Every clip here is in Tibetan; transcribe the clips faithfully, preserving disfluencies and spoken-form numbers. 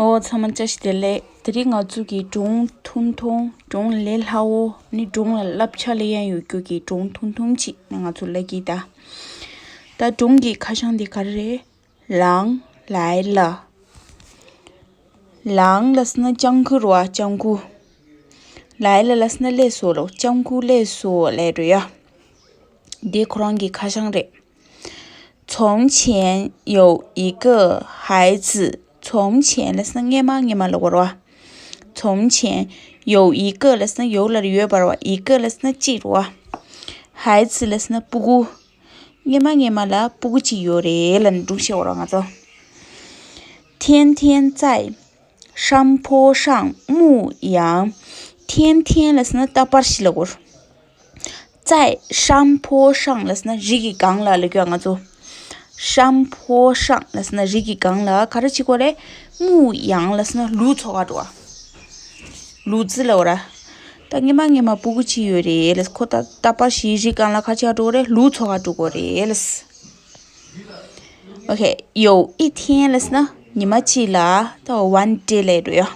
ཨོ་ཚང་མ་བཀྲ་ཤིས་བདེ་ལེགས། དེ་རིང་ང་ཚོ་གི་སྒྲུང་ཐུང་ཐུང་། སྒྲུང་ལས་སླ་བོ་ནི། སྒྲུང་ལ་བསླབ་བྱ་ལེན་ཡག་ཡོད་རྒྱུ་གི་སྒྲུང་ཐུང་ཐུང་ཅིག་ནི་ང་ཚོ་ལབ་ཀྱི་ད། ད་སྒྲུང་གི་ཁ་བྱང་འདི་ག་རེ་རེད། ལང་ལའི་ལ། ལང་ལབ་ཟེར་ན་ལྗང་ཁུ་རེད་བ། ལྗང་ཁུ། ལའི་ལ་ལབ་ཟེར་ན་སླེབས་སོང་ལབ། ལྗང་ཁུ་སླེབས་སོང་ལབ་འགྲོ་ཡ། འདི་ཁོ་རང་གི་ཁ་བྱང་རེད། 从前有一个孩子། 从前ལབ་ཟེར་ན་སྔོན་མ། སྔོན་མ་ལབ་དགོས་རེད་བ། 从前有一个ལབ་ཟེར་ན་有ལབ་ཡོད་པ་རེད་བ། 一个ལབ་ཟེར་ན་གཅིག་རེད་བ། 孩子ལབ་ཟེར་ན་སྤུ་གུ། སྔོན་མ་སྔོན་མ་ལ་སྤུ་གུ་གཅིག་ཡོད་རེད་ལབ་ནས་སྒྲུང་བཤད་དགོས་རེད་བ་ང་ཚོ། 天天在山坡上牧羊། 天天ལབ་ཟེར་ན་རྟག་པར་ཞིག་ལབ་དགོས་རེད། 在山坡上ལབ་ཟེར་ན་རི་གི་སྒང་ལ་ལབ་རྒྱུ་ང་ཚོ། 山坡上ལབ་ཟེར་ན་རི་གི་སྒང་ལ་ག་རེ་བྱེད་ཀྱི་ཡོད་རེད། 牧羊ལབ་ཟེར་ན་ལུག་འཚོ་ག་འགྲོ་བ། ལུག་རྫི་ལབ་དགོས་རེད། ད་སྔོན་མ་སྔོན་མ་སྤུ་གུ་གཅིག་ཡོད་རེད་ལབ། ཁོ་ད་རྟག་པར་ཞིག་རི་སྒང་ལ་ག་རེ་བྱེད་ག་འགྲོ་གི་རེད། ལུག་འཚོ་ག་འགྲོ་གི་རེད་ལབ། 有一天ལབ་ཟེར་ན་ཉི་མ་གཅིག་ལ། ད་one day ལབ་འགྲོ་ཡ།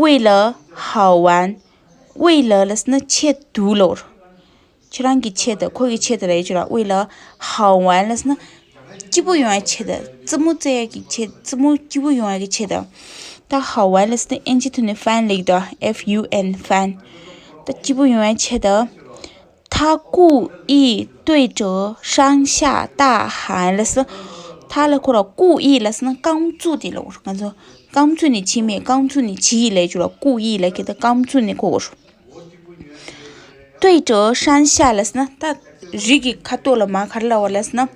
为了好玩། 为了ལབ་ཟེར་ན་ཆེད་དུ་ལབ། ཁྱེད་རང་གི་ཆེད་དུ། ཁོ་གི་ཆེད་དུ་ལབ་ཡ་ཅིག་རེད། 为了好玩ལབ་ཟེར་ན་སྐྱིད་པོ་ཡོང་ཡ་ཆེད་དུ། རྩེད་མོ་རྩེ་ཡ་གི་ཆེད། རྩེད་མོ་སྐྱིད་པོ་ཡོང་ཡ་གི་ཆེད་དུ། ད་好玩ལབ་ཟེར་ན་ཨིན་ཇི་ཐོག་ནས་fun ལབ་ཀྱི་འདུག fun། ད་སྐྱིད་པོ་ཡོང་ཡ་ཆེད་དུ། 他故意对着山下大喊ལབ་ཟེར། 他ལ་ཁོ་ར། 故意ལབ་ཟེར་ན་རྐང་བཙུགས་ཏེ་ལབ། ང་ཚོ་རྐང་བཙུགས་ནས་བྱས་མེད། རྐང་བཙུགས་ནས་བྱས་ལབ་ཡ་ཅིག་རེད། 故意ལབ་ཡ་གི་ད་རྐང་བཙུགས་ནས་ཁོ་གོ། 对着山下ལབ་ཟེར་ན་ད་རི་གི་ཁ་ཐོག་ལ་མར་ག་རེ་ལབ་པ་ལབ་ཟེར་ན།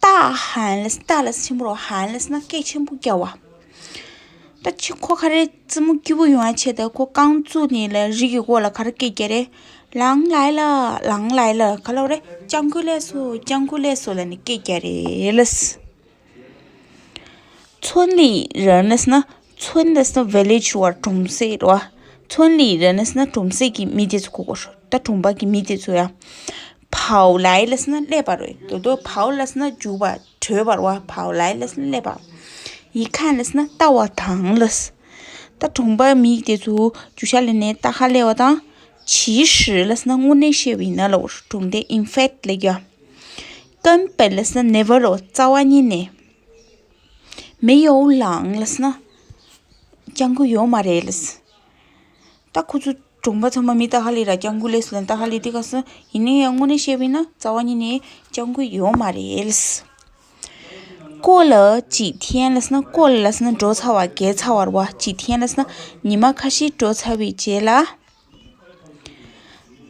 大喊ལབ་ཟེར། 大ལབ་ཟེར་ཆེན་པོ་རེད་བ། 喊ལབ་ཟེར་ན་སྐད་ཆེན་པོ་རྒྱག་པ། ད་ཅི་ཁོ་ག་རེ་རྩེད་མོ་སྐྱིད་པོ་ཡོང་བ་ཆེད་དུ་ཁོ་རྐང་བཙུགས་ནས་ལ་རི་གི་འོག་ལ་ག་རེ་སྐད་རྒྱག་རེད། 狼来了། 狼来了། ག་ལབ་རེད། སྤྱང་ཀི་སླེབས་སོང་། སྤྱང་ཀི་སླེབས་སོང་ལབ་ནས་སྐད་རྒྱག་རེད་ལབ། 村里人ལབ་ཟེར་ན། 村ལབ་ཟེར་ན་village རེད་བ། གྲོང་གསེབ་རེད་བ། 村里人ལབ་ཟེར་ན་གྲོང་གསེབ་ཀྱི་མི་དེ་ཚོ་གོ་གོ། ད་གྲོང་པ་གི་མི་དེ་ཚོ་ཡ། 跑来ལབ་ཟེར་ན་སླེབས་པ་རེད། ད་དུང་跑ལབ་ཟེར་ན་རྒྱུག་པ། བྲོས་པ་རེད་བ། 跑来ལབ་ཟེར་ན་སླེབས་པ། 一看ལབ་ཟེར་ན་ལྟ་བ་དང་ལབ། ད་གྲོང་པ་མི་དེ་ཚོ་རྒྱུག་ཤར་ལབ་ནས་ལྟ་ག་སླེབས་པ་དང་། 其实ལབ་ཟེར་ན་དངོས་གནས་བཤད་པ་ཡིན་ན་ལབ། གྲོང་སྡེ་in fact ལབ་ཀྱི་ཡ། 根本ལབ་ཟེར་ན་never རེད་བ། རྩ་བ་ཉིད་ནས། 没有狼ལབ་ཟེར་ན་སྤྱང་ཀི་ཡོད་མ་རེད་ལབ། ད་ཁོ་ཚོ་གྲོང་པ་ཚང་མ་མི་ལྟ་ག་སླེབས་ར། སྤྱང་ཀི་སླེབས་སོང་ལབ་ལྟ་ག་སླེབས། དེ་ག་ཟེར་ཡིན་ན་ཡང་དངོས་གནས་བཤད་པ་ཡིན་ན་རྩ་བ་ཉིད་ནས་སྤྱང་ཀི་ཡོད་མ་རེད་ལབ། 过了几天ལབ་ཟེར་ན། 过了ལབ་ཟེར་ན་འགྲོ་ཚར་བ། བརྒལ་ཚར་བ་རེད་བ། 几天ལབ་ཟེར་ན་ཉི་མ་ཁ་ཤས་འགྲོ་ཚར་བའི་རྗེས་ལ།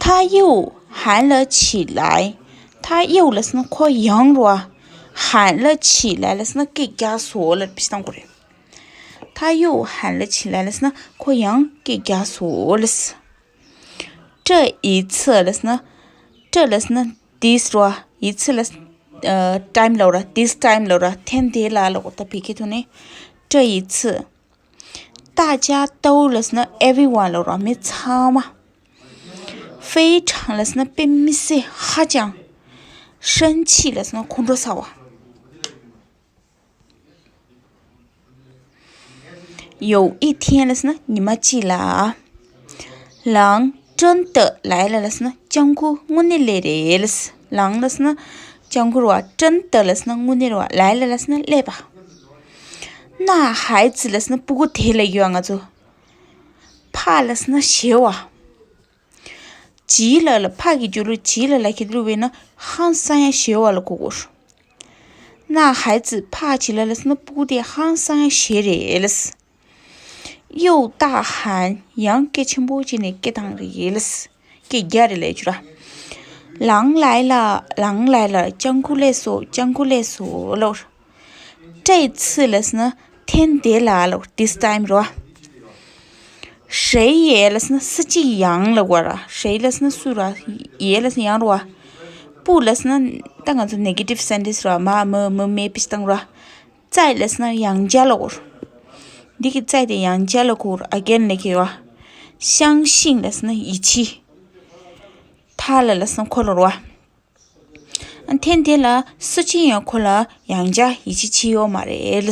他又喊了起来། 他又ལབ་ཟེར་ན་ཁོ་ཡང་རེད་བ། 喊了起来ལབ་ཟེར་ན་སྐད་རྒྱག་སོང་ལབ་བྱས་བཏང་དགོས་རེད། 他又喊了起来ལབ་ཟེར་ན་ཁོ་ཡང་སྐད་རྒྱག་སོང་ལབ། 这一次ལབ་ཟེར་ན། 这ལབ་ཟེར་ན་this རེད་བ། 一次ལབ་ཟེར་ན་time ལབ་ར། this time ལབ་ར། ཐེངས་དེ་ལ་ལབ། ད་བོད་སྐད་ཐོག་ནས། 这一次། 大家都ལབ་ཟེར་ན་everyone ལབ་ར། མི་ཚང་མ། 非常ལབ་ཟེར་ན་དཔེ་མི་སྲིད། ཧ་ཅང་། 生气ལབ་ཟེར་ན་ཁོང་ཁྲོ་ཟ་བ། 有一天ལབ་ཟེར་ན་ཉི་མ་གཅིག་ལ། 狼真的来了ལབ་ཟེར་ན་སྤྱང་ཀི་དངོས་གནས་སླེབས་རེད་ལབ། 狼ལབ་ཟེར་ན་སྤྱང་ཀི་རེད་བ། 真的ལབ་ཟེར་ན་དངོས་གནས་རེད་བ། 来了ལབ་ཟེར་ན་སླེབས་པ། 那孩子ལབ་ཟེར་ན་སྤུ་གུ་དེ་ལབ་ཡོད་ང་ཚོ། 怕ལབ་ཟེར་ན་ཞེད་པ། 极了ལ། 怕གི་སྦྱོར་ལུགས་极了ལ་ག་རེ་ལབ་པ་ཡིན་ན་ཧང་སང་ཡ། ཞེད་པ་ལ་གོ་དགོས། 那孩子怕极了ལབ་ཟེར་ན་སྤུ་གུ་དེ་ཧང་སང་ཡ་ཞེད་རེད་ལབ། 又大喊ཡང་སྐད་ཆེན་པོ་བྱས་ནས་སྐད་བཏང་རེད་ལབ། སྐད་རྒྱག་རེད་ལབ་ཅོ་ར། 狼来了། 狼来了། སྤྱང་ཀི་སླེབས་སོང་། སྤྱང་ཀི་སླེབས་སོང་ལབ། 这次ལབ་ཟེར་ན་ཐེངས་དེ་ལ་ལབ། this time རེད་བ། 谁也ལབ་ཟེར་ན་སུ་གཅིག་ཡང་ལབ་དགོས་ར། 谁ལབ་ཟེར་ན་སུ་ར། 也ལབ་ཟེར་ན་ཡང་རེད་བ། 不ལབ་ཟེར་ན་ད་ང་ཚོ་negative sentence རེད་བ། མ་མི་མི་མེ་བྱས་བཏང་ར། 再ལབ་ཟེར་ན་ཡང་བསྐྱར་ལབ་དགོས་ར། འདི་གི་再དེ་ཡང་བསྐྱར་ལབ་དགོས་ར། again ལབ་ཀྱི་ཡོད་བ། 相信ལབ་ཟེར་ན་ཡིད་ཆེས། 他ལ་ལབ་ཟེར་ན་ཁོ་ལ་རེད་བ། ཐེངས་དེ་ལ་སུ་གཅིག་ཡང་ཁོ་ལ་ཡང་བསྐྱར་ཡིད་ཆེས་བྱས་ཡོད་མ་རེད་ལབ།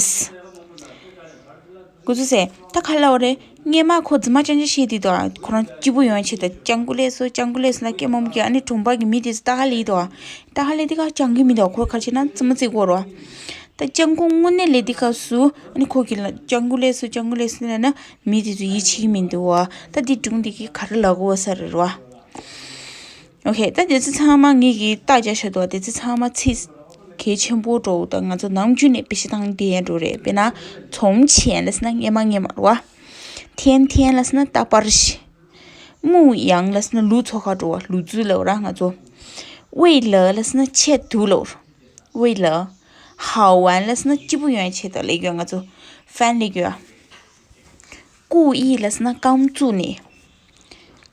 གོ་ཚུལ་ཟེར། ད་ག་ལ་བ་རེད། སྔས་མ་ཁོ་རྫུན་མ་ཅང་ཅང་བཤད་དེ་དོ། ཁོ་རང་སྐྱིད་པོ་ཡོང་ཆེད་དུ་སྤྱང་ཀུ་ལེ་སོ་སྤྱང་ཀུ་ལེ་སོ་ལ་སྐད་མང་པོ་རྒྱག་ཨ་ནི་གྲོང་པ་གི་མི་དེ་ཚོ་ད་ཧ་ལས་དོ། ད་ཧ་ལས་དེ་ག་སྤྱང་ཀི་མི་འདུག་ཁོ་ག་རེ་བྱེད་ན་རྫུན་མ་རྩི་གོ་རོ། ད་སྤྱང་ཀུ་དངོས་གནས་ལས་དེ་ག་སུ་ཨ་ནི་ཁོ་གི་ལ་སྤྱང་ཀུ་ལེ་སོ་སྤྱང་ཀུ་ལེ་སོ་ལ་ན་མི་དེ་ཚོ་ཡིད་ཆེས་ཀྱི་མི་འདུག་བ། ད་དེ་སྒྲུང་དེ་གི་ག་རེ་ལབ་དགོས་ས་རེད་རོ། ཨོ་ཁེ། ད་དེ་ཚོ་ཚང་མ་ངེད་ཀྱིས་རྟགས་རྒྱག་བཞག་འདུག་དེ་ཚོ་ཚང་མ་ཚིག་གལ་ཆེན་པོ་འགྲོ་འོ། ད་ང་ཚོ་ནམ་རྒྱུན་ནས་བེད་སྤྱོད་བཏང་བསྡད་ཡ་འགྲོ་རེད། དཔེར་ན། 从前 ལབ་ཟེར་ན་སྔས་མ་སྔས་མ་རེད་བ། 天天 ལབ་ཟེར་ན་ད་པར་ཤི། 牧羊 ལབ་ཟེར་ན་ལུག་འཚོ་ག་འགྲོ་བ་ལུག་འཚོ་ལབ་ར་ང་ཚོ། 未来 ལབ་ཟེར་ན་ཆེད་དུ་ལབ། 未来། 好玩 ལབ་ཟེར་ན་སྐྱིད་པོ་ཡོང་ཆེད་དུ་ལབ་ཡོད་ང་ཚོ། 翻 ལབ་ཡོད། 故意 ལབ་ཟེར་ན་རྐང་བཙུགས་ནས།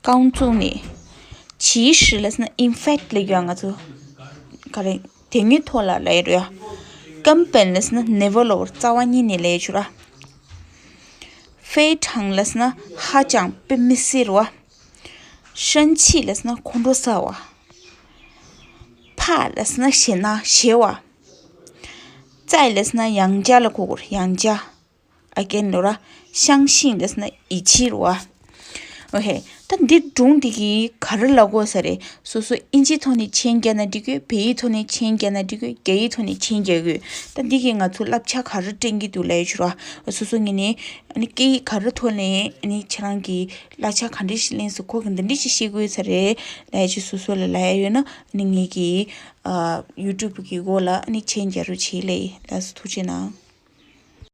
རྐང་བཙུགས་ནས། 其实 ལབ་ཟེར་ན་in fact ལབ་ཡོད་ང་ཚོ། ག་རེ། དེ་སྔའི་ཐོག་ལ་ལབ་ཡོད་རེད། 根本 ལབ་ཟེར་ན་never ལབ་རྩ་བ་ཉིད་ནས་ལབ་ཡོད་ཆུ་ར། 非常 ལབ་ཟེར་ན་ཧ་ཅང་དཔེ་མི་སྲིད་རེད་བ། 生气 ལབ་ཟེར་ན་ཁོང་ཁྲོ་ཟ་བ། 怕 ལབ་ཟེར་ན་ཞེད་སྣང་ཞེད་པ། 在 ལབ་ཟེར་ན་ཡང་བསྐྱར་ལ་གོ་དགོས་རེད་ཡང་བསྐྱར། again ལབ་ར། 相信 ལབ་ཟེར་ན་ཡིད་ཆེས་རེད་བ། ཨོ་ཧེ། ད་འདི་སྒྲུང་འདི་གིས་ག་རེ་ལབ་དགོས་ས་རེད། སོ་སོ་ཨིན་ཇིའི་ཐོག་ནས་མཆན་རྒྱག་ན་འགྲིག་གི་བལ་ཡུལ་ཐོག་ནས་མཆན་རྒྱག་ན་འགྲིག་གི་རྒྱ་ཡུལ་ཐོག་ནས་མཆན་རྒྱག་གི་ད་འདི་གིས་ང་ཚོ་བསླབ་བྱ་ག་རེ་སྤྲད་ཀྱི་འདུག་ལབ་ཡོད་ཆུ་ར། སོ་སོ་ངོས་ནས་ཨ་ནི་སྐད་ཡིག་ག་རེ་ཐོག་ནས་ཨ་ནི་ཁྱེད་རང་གིས་གླ་ཆ་ག་འདྲ་ཞིག་ལེན་སོང་ཁོ་གིས་འདི་འདྲ་ཞིག་བཤད་དགོས་ས་རེད་ལབ་ཡ་ཆུ་སོ་སོ་ལ་ལབ་ཡ་ཡོད་ན་ཨ་ནི་ངེད་ཀྱིས་ཡུ་ཊུབ་གི་འོག་ལ་ཨ་ནི་མཆན་རྒྱག་རོགས་བྱེད་ལེ་ལགས་སོ་ཐུགས་རྗེ་གནང་།